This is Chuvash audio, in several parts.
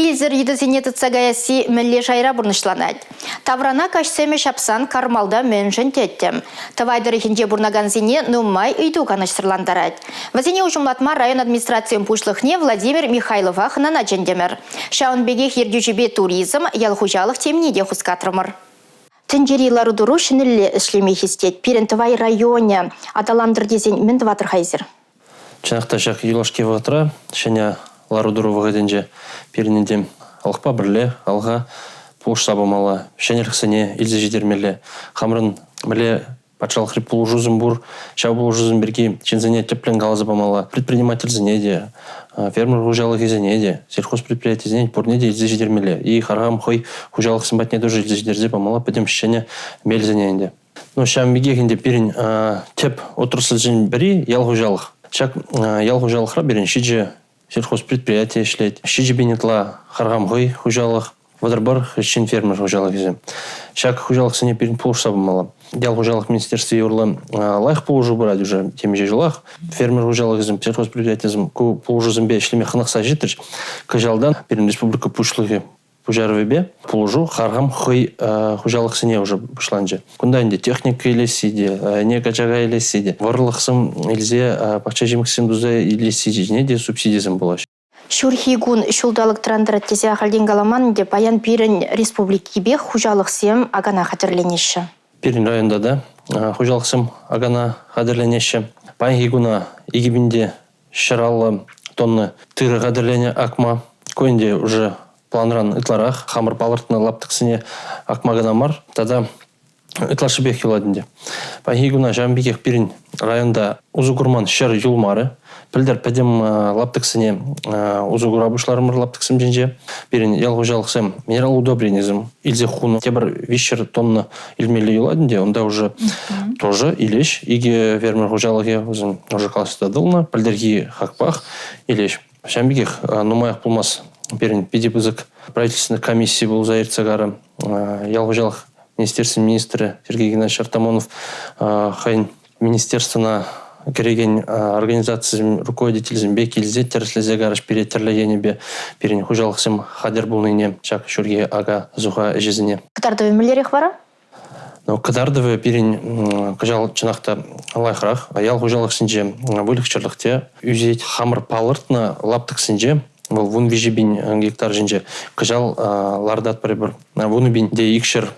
Килсӗр йытӑсене тытса каясси мӗнле шайра пурнӑҫланать? Таврана каҫсемӗ ҫапсан Кармалта мӗншӗн тӗттӗм? Тӑвай тӑрӑхӗнче пурӑнакансене нумай ыйту канӑҫсӑрлантарать. Вӗсене уҫӑмлатма район администрацийӗн пуҫлӑхне Владимир Михайлова хӑнана чӗнтӗмӗр. Ҫавӑн пекех ертӳҫӗпе туризм, ял хуҫалӑх темине те хускатрӑмӑр. Тӗнчери лару-тӑру ҫӗнӗлле ӗҫлеме хистет. Пирӗн Тӑвай районӗ аталантӑр тесен мӗн тӑватӑр-ха эсир? Чӑнах та ҫак юлашки вӑхӑтра ҫӗнӗ лару-тӑру вӑхӑтӗнче пирӗн ӗнтӗ халӑхпа пӗрле халӑха пулӑшса пымалла, ҫӗнӗлӗхсене илсе ҫитермелле. Хамӑрӑн мӗнле патшалӑхри пулӑшусем пур, ҫав пулӑшусем пирки ҫынсене тӗплӗн каласа памалла. Предпринимательсене те, фермер хуҫалӑхӗсене те, сельхозпредприятисене пурне те илсе ҫитермелле. И харкам хӑй хуҫалӑхсем патне тоже илсе ҫитерсе памалла пӗтӗм ҫӗнӗ мелсене ӗнтӗ. Ну, ҫавӑн пекех ӗнтӗ пирӗн тӗп отрасльсен пӗри ял хуҫалӑх. Ҫак ял хуҫалӑхра пирӗн ҫичӗ сельхозпредприяти ӗҫлет. 7000 ытла харкам хӑй хуҫалӑх, 31 хресчен фермер хуҫалӑхӗсем. Ҫак хуҫалӑхсене пирӗн пулӑшса пымалла. Ял хуҫалӑх министерстви урлӑ лайӑх пулӑшу пырать уже темиҫе ҫулах. Фермер хуҫалӑхӗсем, сельхозпредприятисем ку пулӑшусемпе ӗҫлеме хӑнӑхса ҫитрӗҫ. Кӑҫалтан пирӗн республика пуҫлӑхӗ пуҫарӑвӗпе пулӑшу харкам хӑй хуҫалӑхсене уже пуҫланчӗ. Кунта ӗнтӗ техника илесси те, ӗне качака илесси те, вӑрлӑхсем илсе пахча ҫимӗҫсем туса илесси ҫине те субсидисем пулаҫҫӗ. Ҫурхи кун ҫулталӑк тӑрантарать тесе ахальтен каламан ӗнтӗ. Паян пирӗн республикипех хуҫалӑхсем акана хатӗрленеҫҫӗ. Пирӗн районта та хуҫалӑхсем акана хатӗрленеҫҫӗ. Паянхи куна 2150 тонна тырӑ хатӗрленӗ акма. Ку ӗнтӗ уже планран ытларах. Хамӑр палӑртнӑ лаптӑксене акма кӑна мар, тата ытлашшипех юлать ӗнтӗ. Паянхи куна ҫавӑн пекех пирӗн районта усӑ курман ҫӗр юлмарӗ. Пӗлтӗр пӗтӗм лаптӑксене усӑ кура пуҫларӑмӑр лаптӑксем ҫинче. Пирӗн ял хуҫалӑхсем минерал удобренисем илсе хунӑ. Тепӗр 300 тонна илмелле юлать ӗнтӗ. Унта уже тоже илеҫ. Икӗ фермер хуҫалӑхӗ вӗсем уже калаҫса татӑлнӑ. Пӗлтӗрхи хакпах илеҫ. Ҫавӑн пекех нумаях пулмасть пирӗн питӗ пысӑк правительственный комисси пулса иртсе карӗ. Ял хуҫалӑх министерствин министрӗ Сергей Геннадьевич Артамонов хӑйӗн министерствӑна кӗрекен организацисен руководителӗсемпе килсе тӗрӗслесе карӗҫ пире тӗрлӗ енӗпе пирӗн хуҫалӑхсем хатӗр пулнине ҫак ҫурхи ака-суха ӗҫӗсене. Кӑтартӑвӗ мӗнлерех вара? Ну, кӑтартӑвӗ пирӗн кӑҫал чӑнах та лайӑхрах. Ял хуҫалӑхсенче выльӑх-чӗрлӗх те ӳсет. Хамӑр палӑртнӑ лаптӑксенче вӑл 13 000 гектар ҫинче кӑҫал лартатпӑр эпир 10 200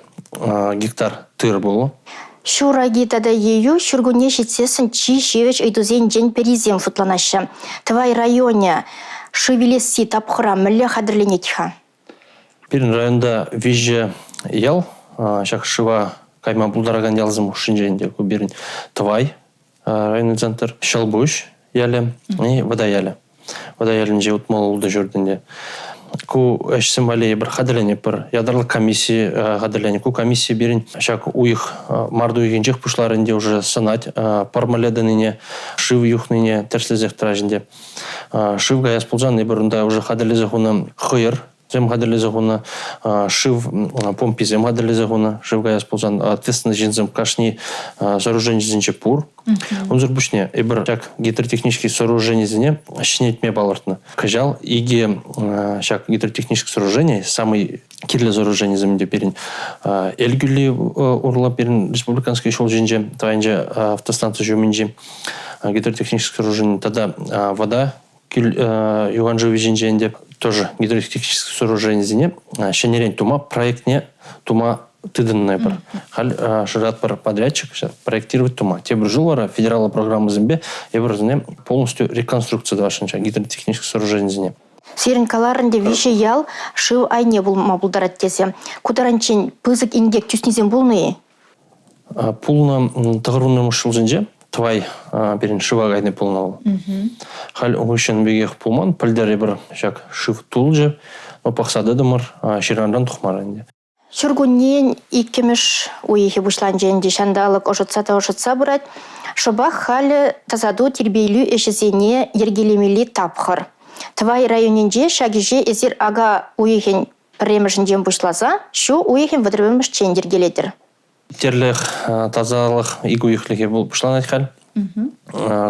гектар тыр пулӑ. Ҫур аки тата ейӳ ҫуркунне ҫитсессӗн чи ҫивӗч ыйтусенчен пӗрисем шутланаҫҫӗ. Тӑвай районӗ шыв илесси тапхӑра мӗнле хатӗрленет-ха? Пирӗн районта виҫӗ ял ҫак шыва кайма пултаракан ялсем хушшинче ӗнтӗ ку пирӗн Тӑвай районный центр, Ҫӑлпуҫ ялӗ и Вӑта ялӗ. Вӑта ялӗнче 66 ҫуртӗнче. Ку ӗҫсем валли эпир хатӗрленетпӗр. Ятарлӑ комисси хатӗрленӗ. Ку комисси пирӗн ҫак уйӑх март уйӑхӗнчех пуҫларӗ ӗнтӗ уже сӑнать пӑр мӗнле тӑнине, шыв юхнине тӗрӗслесех тӑраҫ ӗнтӗ. Шыв каяс пулсан эпир унта уже хатӗрлесе хунӑ хӑйӑр хатӗрлесе хунӑ, шыв помписем хатӗрлесе хунӑ. Шыв каяс пулсан ответственный ҫынсем кашни сооруженисенче пур. Унсӑр пуҫне эпир ҫак гидротехнический сооруженисене ҫӗнетме палӑртнӑ. Кӑҫал икӗ ҫак гидротехнический сооружени, самый кирлӗ сооруженисем те пирӗн Эль кӳлли урлӑ пирӗн республиканский ҫул ҫинче, тӑвайӗнче автостанци ҫумӗнчи гидротехническое сооружение тата вода юхан шывӗ ҫинче ӗнтӗ тоже гидротехническое сооруженисене ҫӗнӗрен тума проектне тума тытӑннӑ эпир. Халь шыратпӑр подрядчик проектировать тума. Тепӗр ҫул вара федераллӑ программӑсемпе эпир вӗсене полностью реконструкци тӑвасшӑн ҫак гидротехническое сооруженисене. Сирӗн каларӑн те виҫӗ ял шыв айне пулма пултарать тесе. Ку таранччен пысӑк инкек тӳснисем пулнӑ-и? Пулнӑ 90-мӗш ҫулсенче Тӑвай пирӗн шыва кайни пулнӑ вӑл. Халь хыҫҫӑн пекех пулман. Пӗлтӗр эпир ҫак шыв тулчӗ, пӑхса тӑтӑмӑр, ҫыранран тухмарӗ ӗнтӗ. Ҫуркуннен иккӗмӗш уйӑхӗ пуҫланчӗ ӗнтӗ. Ҫанталӑк ӑшӑтса та ӑшӑтса пырать. Шӑпах халӗ тасату тирпейлӳ ӗҫӗсене йӗркелемелли тапхӑр. Тӑвай районӗнче ҫак ӗҫе эсир ака уйӑхӗн пӗрремӗшӗнчен пуҫласа ҫу уйӑхӗн вӑтӑрмӗшчен йӗркелетӗр. Тирлӗх, тасалӑх ик уйӑхлӑхӗ пуҫланать халь.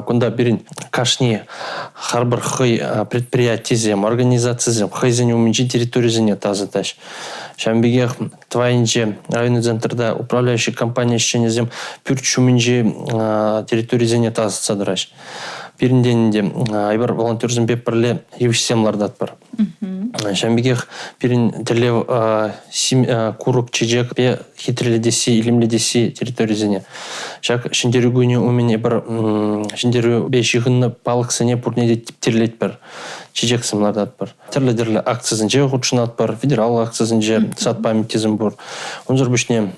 Кунта пирӗн кашни харпӑр хӑй предприятисем, организацисем хӑйсен умӗнчи территорисене тасатаҫ. Ҫавӑн пекех Тӑвайӗнче районный центрта управляющий компани ӗҫченӗсем пӳрт ҫумӗнчи территорисене тасатса тӑраҫ. Пирӗнтен те эпир волонтерсемпе пӗрле йывӑҫсем лартатпӑр. Ҫавӑн пекех пирӗн тӗллев курӑк, чечекпе хитрелетесси, илемлетесси территорисене. Ҫак Ҫӗнтерӳ кунӗ умӗн эпир Ҫӗнтерӳпе ҫыхӑннӑ палӑксене пурне те типтерлетпӗр, чечексем лартатпӑр. Тӗрлӗ-тӗрлӗ акцисенче хутшӑнатпӑр, федераллӑ акцисенче сад памятникӗсем пур. Унсӑр пуҫне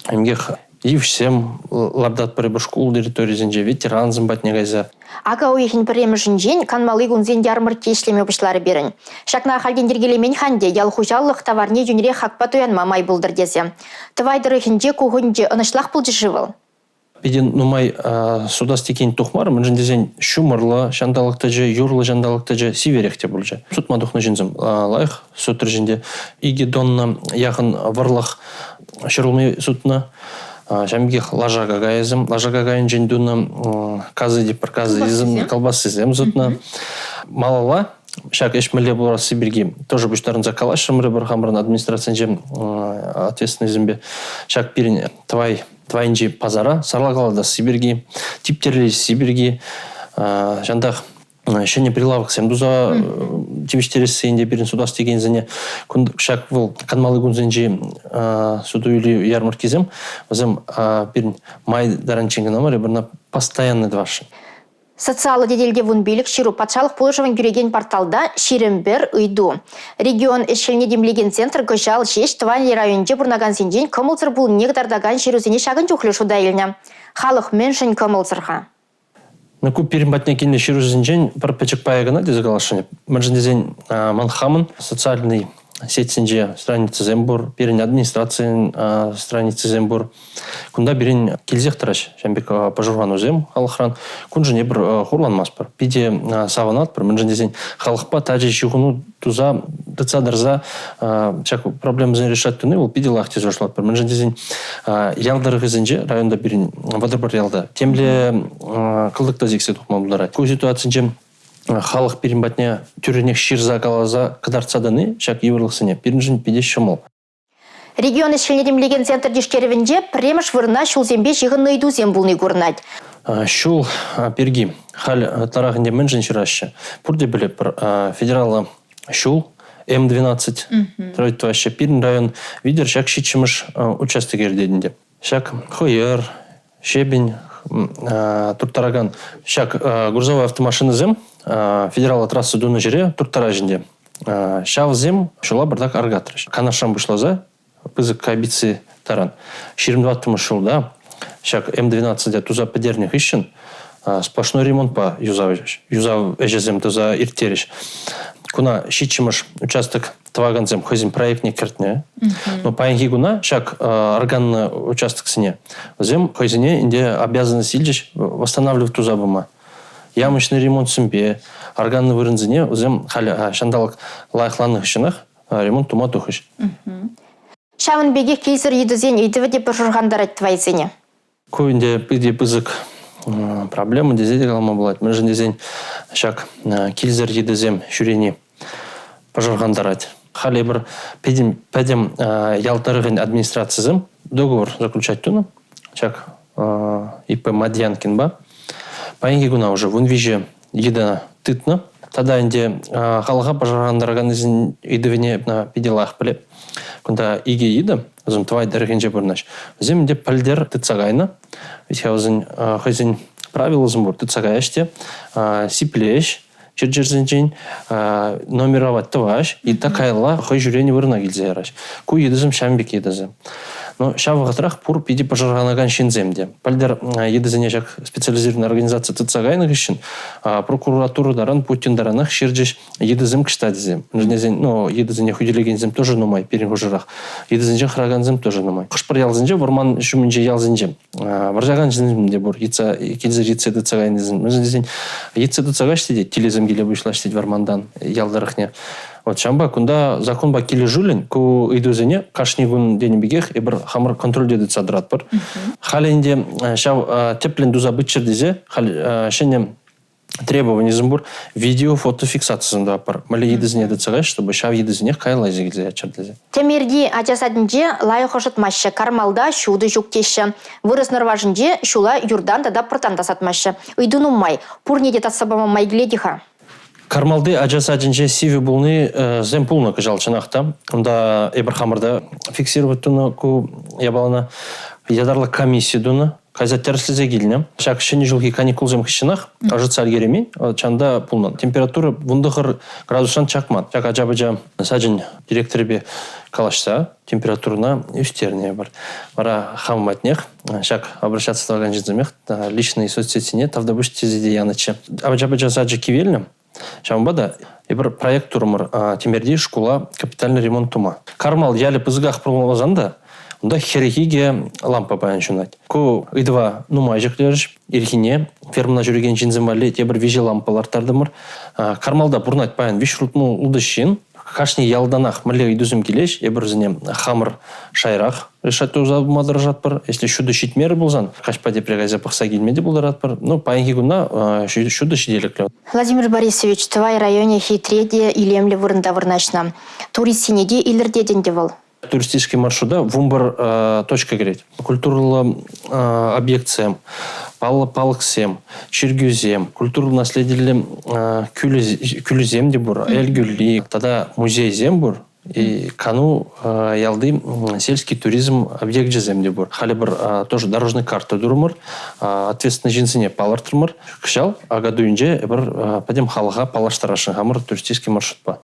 Ӗнтех йывӑҫсем лартатпӑр эпир шкул территорийӗсенче, ветерансем патне кайса. Ака уйӑхӗн пӗрремӗшӗнчен канмалли кунсен ярмӑркки ӗҫлеме пуҫларӗ пирӗн. Ҫакна ахальтен йӗркелемен-ха ӗнтӗ, ял хуҫалӑх таварне йӳнӗрех хакпа туянма май пултӑр тесе. Тӑвай тӑрӑхӗнче ку хутӗнче ӑнӑҫлах пулчӗ-ши вӑл? Питӗ нумай сутас текен тухмарӗ, мӗншӗн тесен ҫумӑрлӑ ҫанталӑк тӑчӗ, юрлӑ ҫанталӑк тӑчӗ, сиверех те пулчӗ. Сутма тухнӑ ҫынсем лайӑх сутрӗҫ ӗнтӗ. 2 тонна яхӑн вӑрлӑх ҫӗрулми сутнӑ. Ҫавӑн пекех лаша какайӗсем, лаша какайӗнчен тунӑ казы тепӗр казы колбасисем сутнӑ. Малалла ҫак ӗҫ мӗнле пуласси пирки тоже пуҫтарӑнса калаҫрӑмӑр эпир хамӑрӑн администрацинче ответственныйсемпе. Ҫак пирӗн Тӑвай Тӑвайӗнчи пасара сарлакалатасси пирки, типтерлесси пирки, ҫантах ҫӗнӗ прилавксем туса тивӗҫтересси ӗнтӗ пирӗн сутас текенсене. Ҫак вӑл канмалли кунсенчи суту-илӳ ярмаркисем, вӗсем пирӗн май таранччен кӑна мар, эпир ӑна постоянно тӑвасшӑн. Социаллӑ тетелте 15 ҫыру патшалӑх пулӑшӑвӗн кӳрекен порталта 21 ыйту. Регион ӗҫ-хӗлне тимлекен центр кӑҫал ҫеҫ Тӑвай районӗнче пурӑнакансенчен кӑмӑлсӑр пулнине кӑтартакан ҫырусене ҫакӑн чухлӗ шута илнӗ. Халӑх мӗншӗн кӑмӑлсӑр-ха? Ну, ку пирӗн патне килнӗ ҫырусенчен пӗр пӗчӗк пайӗ кӑна тесе каласшӑн. Мӗншӗн тесен ман хамӑн социальный сетьсенче страницӑсем пур, пирӗн администрацин страницисем пур. Кунта пирӗн килсех тӑраҫ ҫавӑн пек пӑшӑрханусем халӑхран. Куншӑн эпир хурланмастпӑр. Питӗ савӑнатпӑр, мӗншӗн тесен халӑхпа тачӑ ҫыхӑну туса, тытса тӑрса ҫак проблемӑсене решать туни вӑл питӗ лайӑх тесе шутлатпӑр. Мӗншӗн тесен ял тӑрӑхӗсенче, районта пирӗн 31 ялта темле кӑлтӑк та сиксе тухма пултарать. Ку ситуацинче халӑх пирӗн патне тӳррӗнех ҫырса каласа кӑтартса тӑни ҫак йывӑрлӑхсене пирӗншӗн питӗ ҫӑмӑл. Регион ӗҫ-хӗлне тимлекен центр тишкерӗвӗнче пӗрремӗш вырӑна ҫулсемпе ҫыхӑннӑ ыйтусем пулни курӑнать. Ҫул пирки халь ытларах ӗнтӗ мӗншӗн ҫыраҫҫӗ? Пурте пӗлетпӗр, федераллӑ ҫул М-12 строить тӑваҫҫӗ. Пирӗн район витӗр ҫак ҫиччӗмӗш участок иртет ӗнтӗ. Ҫак хӑйӑр, щебень турттаракан ҫак грузовой автомашинӑсем федераллӑ трасса тунӑ ҫӗре турттараҫ ӗнтӗ. Ҫавсем ҫула пӑртак аркатрӗҫ. Канашран пуҫласа пысӑк амбици таран. 24-мӗш ҫулта ҫак М-12 туса пӗтернӗ хыҫҫӑн сплошной ремонтпа юсав юсав ӗҫӗсем туса ирттерӗҫ. Куна ҫиччӗмӗш участок тӑвакансем хӑйсен проектне кӗртнӗ. Но паянхи куна ҫак органлӑ участоксене вӗсем хӑйсене ӗнтӗ обязанность илчӗҫ восстанавливать туса пыма. Ямочный ремонтсемпе органлӑ вырӑнсене вӗсем халӗ ҫанталӑк лайӑхланнӑ хыҫҫӑнах ремонт тума тухӗҫ. Ҫавӑн пекех килсӗр йытӑсен ыйтӑвӗ те пӑшӑрхантарать тӑвайсене. Ку ӗнтӗ питӗ пысӑк проблема тесе те калама пулать. Мӗншӗн тесен ҫак килсӗр йытӑсем ҫӳрени пӑшӑрхантарать. Халь эпир пӗтӗм, пӗтӗм ял тӑрӑхӗн администрацисем договор заключать тунӑ ҫак ИП Мадьянкинпа. Паянхи куна уже 13 йытӑ тытнӑ. Тата ӗнтӗ халӑха пӑшӑрхантараканнисен ыйтӑвне питӗ лайӑх пӗлеп. Кунта икӗ йытӑ, вӗсем Тӑвай тӑрӑхӗнче пурӑнаҫ. Вӗсем ӗнтӗ пӗлтӗр тытса кайнӑ. Ведь-ха вӗсен хӑйсен правилӑсем пур, тытса каяҫ те, сиплеҫ чир-чӗрсенчен, номеровать тӑваҫ, йытта каялла хӑй ҫӳренӗ вырӑна килсе яраҫ. Ку йытӑсем ҫавӑн пек йытӑсем. Но ҫав вӑхӑтрах пур питӗ пӑшӑрханакан ҫынсем те. Пӗлтӗр йытӑсене ҫак специализированный организаци тытса кайнӑ хыҫҫӑн прокуратура таран, Путин таранах ҫырчӗҫ йытӑсем кӑҫта тесе. Мӗншӗн ну, йытӑсене хӳтӗлекенсем тоже нумай пирӗн хушӑрах. Йытӑсенчен хӑракансем тоже нумай. Хӑш-пӗр ялсенче, вӑрман ҫумӗнчи ялсенче вӑрҫакан ҫынсем те пур. Йытса, килсӗр йытса тытса кайнисем. Мӗншӗн тесен йытса тытса каҫ тет, тилӗсем киле пуҫлаҫ тет вӑрмантан ял тӑрӑхне. Вот ҫавӑнпа кунта законпа килӗшӳллӗн ку ыйтусене кашни кун тенӗ пекех эпир хамӑр контрольте тытса тӑратпӑр. Халӗ ӗнтӗ ҫав тӗплӗн туса пыччӑр тесе халь ҫӗнӗ требованисем пур. Видео, фотофиксацисем тӑватпӑр. Мӗнле йытӑсене тытса каҫ, чтобы ҫав йытӑсенех каялла илсе килсе яччӑр тесе. Тӗмерти ача садӗнче лайӑх ӑшӑтмаҫҫӗ, Кармалта ҫутӑ ҫук теҫҫӗ. Вырӑс Нӑрвашӗнче ҫула юртан тата пӑртан тасатмаҫҫӗ. Ыйту нумай. Пурне те татса пама май килет-и-ха? Кармалти ача садӗнче сивӗ пулнисем пулнӑ кӑҫал чӑнах та. Унта эпир хамӑр та фиксировать тунӑ ку япалана. Ятарлӑ комисси тунӑ. Кайса тӗрӗслесе килнӗ. Ҫак ҫӗнӗ ҫулхи каникулсем хыҫҫӑнах ӑшӑтса ӗлкӗреймен, чанта пулнӑ. Температура 19 градусран чакман. Ҫак ача-пӑча сачӗн директорӗпе калаҫса температурӑна ӳстернӗ эпир. Вара хам патнех ҫак обращаться тӑвакан ҫынсемех личный соцсетьсене тавтапуҫ тесе те янӑччӗ. Ача-пӑча сачӗ кивелнӗ. Ҫавӑнпа та эпир проект турӑмӑр Тӗмерти шкула капитальный ремонт тума. Кармал ялӗ пысӑках пулмасан та унта 42 лампа паян ҫунать. Ку ыйтӑва нумай ҫӗклерӗҫ. Ирхине фермӑна ҫӳрекен ҫынсем валли тепӗр виҫӗ лампа ларттартӑмӑр. Кармалта пурӑнать паян виҫ ултӑ ҫын. Кашни ялтанах мӗнле ыйтусем килеҫ, эпир вӗсене хамӑр шайрах решать туса пыма тӑрӑшатпӑр. Если ҫутӑ ҫитмерӗ пулсан, каҫпа тепре кайса пӑхса килме те пултаратпӑр. Ну, паянхи куна ҫутӑ ҫителӗклӗ. Владимир Борисович, Тӑвай районӗ хитре те илемлӗ вырӑнта вырнаҫнӑ. Туристсене те илӗртет ӗнтӗ вӑл. Туристический маршрута 11 точка кӗрет. Культурӑллӑ объектсем, паллӑ палӑксем, чиркӳсем, культура наследиллӗ кӳлӗсем те пур, Эль-Кӳлли тата музейсем пур. И кану ялти сельский туризм объекчӗсем те пур. Халӗ пӗр тоже дорожный карта турӑмӑр, ответственный ҫынсене палӑртрӑмӑр. Кӑҫал Акатуйӗнче эпир пӗтӗм халӑха паллаштарасшӑн хамӑр туристический маршрутпа.